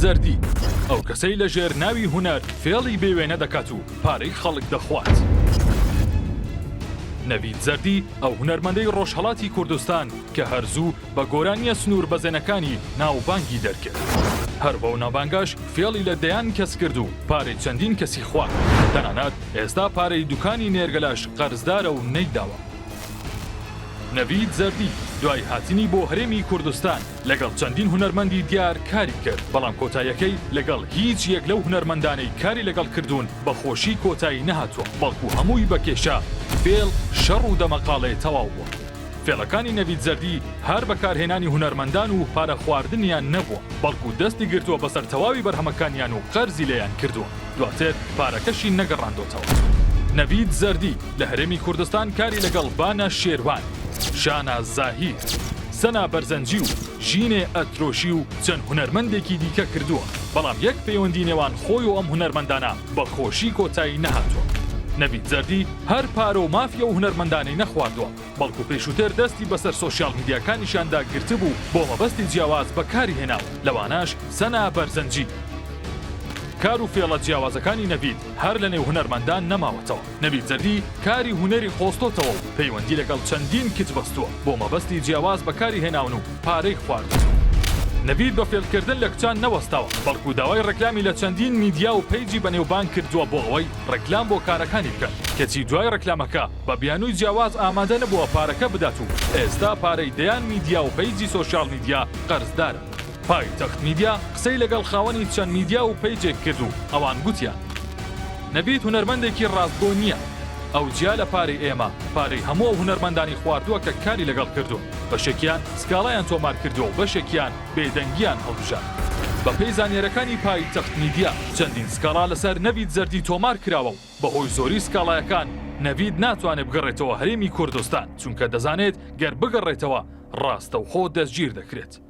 زەردی، ئەو کەسەی لە ژێر ناوی هونەر فێڵی بێ وێنە دەکات و پارەی خەڵک دەخوات. نەڤید زەردی، ئەو هونەرمەندەی ڕۆژهەڵاتی کوردستان کە هەر زوو بە گۆرانییە سنووربەزێنەکانی ناوبانگی دەرکرد. هەر بەو ناوبانگەش فێڵی لە دەیان کەس کرد و پارەی چەندین کەسی خوارد. تەنانەت ئێستا پارەی دوکانی نێرگەلەش قەرزدارە و نەیداوە. نەڤید زەردی دوای هاتنی بۆ هەرێمی کوردستان لەگەڵ چەندین هونەرمەندی دیار کاری کرد، بەڵام کۆتاییەکەی لەگەڵ هیچ یەک لەو هونەرمەندانەی کاری لەگەڵ کردوون بە خۆشی کۆتایی نەهاتووە، بەڵکو هەمووی بە کێشە، فێڵ، شەڕ و دەمەقاڵێ تەواو بووە. فێڵەکانی نەڤید زەردی هەر بەکارهێنانی هونەرمەندان و پارە خواردنیان نەبووە، بەڵکو دەستی گرتووە بەسەر تەواوی بەرهەمەکانیان و قەرزی لێیان کردووە، دواتر پارەکەشی نەگەڕاندۆتەوە. نەڤید زەردی لە هەرێمی کوردستان کاری لەگەڵ بانە شێروان، شانا زاهیر، سەنا بەرزەنجی و ژینێ ئەترۆشی و چەند هونەرمەندێکی دیکە کردووە، بەڵام یەک پەیوەندی نێوان خۆی و ئەم هونەرمەندانە بە خۆشی کۆتایی نەهاتووە. نەڤید زەردی هەر پارە و مافی ئەو هونەرمەندانەی نەخواردووە، بەڵکو پێشووتر دەستی بەسەر سۆشیال میدیاکانیشیاندا گرتبوو بۆ مەبەستی جیاواز بەکاری هێناوە، لەوانەش سەنا بەرزنجی. کار و فێڵە جیاوازەکانی نەڤید هەر لەنێو هونەرمەندان نەماوەتەوە، نەڤید زەردی کاری هونەری قۆستۆتەوە و پەیوەندی لەگەڵ چەندین کچ بەستووە، بۆ مەبەستی جیاواز بەکاری هێناون و پارەی خواردوون. نەڤید بە فێڵکردن لە کچان نەوەستاوە، بەڵکو داوای ڕێکلامی لە چەندین میدیا و پەیجی بەنێوبانگ کردووە بۆ ئەوەی ڕێکلام بۆ کارەکانی بکەن، کەچی دوای ڕێکلامەکە بە بیانووی جیاواز ئامادە نەبووە پارەکە بدات و ئێستا پارەی دەیان میدیا و پەیجی سۆشیاڵ میدیا قەرزدارە. پایتەخت میدیا قسەی لەگەڵ خاوەنی چەند میدیا و پەیجێک کرد و ئەوان گوتیان، نەڤید هونەرمەندێکی ڕاستگۆ نییە، ئەو جیا لە پارەی ئێمە، پارەی هەموو ئەو هونەرمەندانی خواردووە کە کاری لەگەڵ کردوون، بەشێکیان سکاڵایان تۆمار کردووە و بەشێکیان بێدەنگیان هەڵبژارد. بەپێی زانیارییەکانی پایتەخت میدیا، چەندین سکاڵا لەسەر نەڤید زەردی تۆمار کراوە و بەهۆی زۆری سکاڵایەکان نەڤید ناتوانێت بگەڕێتەوە هەرێمی کوردستان، چونکە دەزانێت گەر بگەڕێتەوە ڕاستەوخۆ دەستگیر دەکرێت.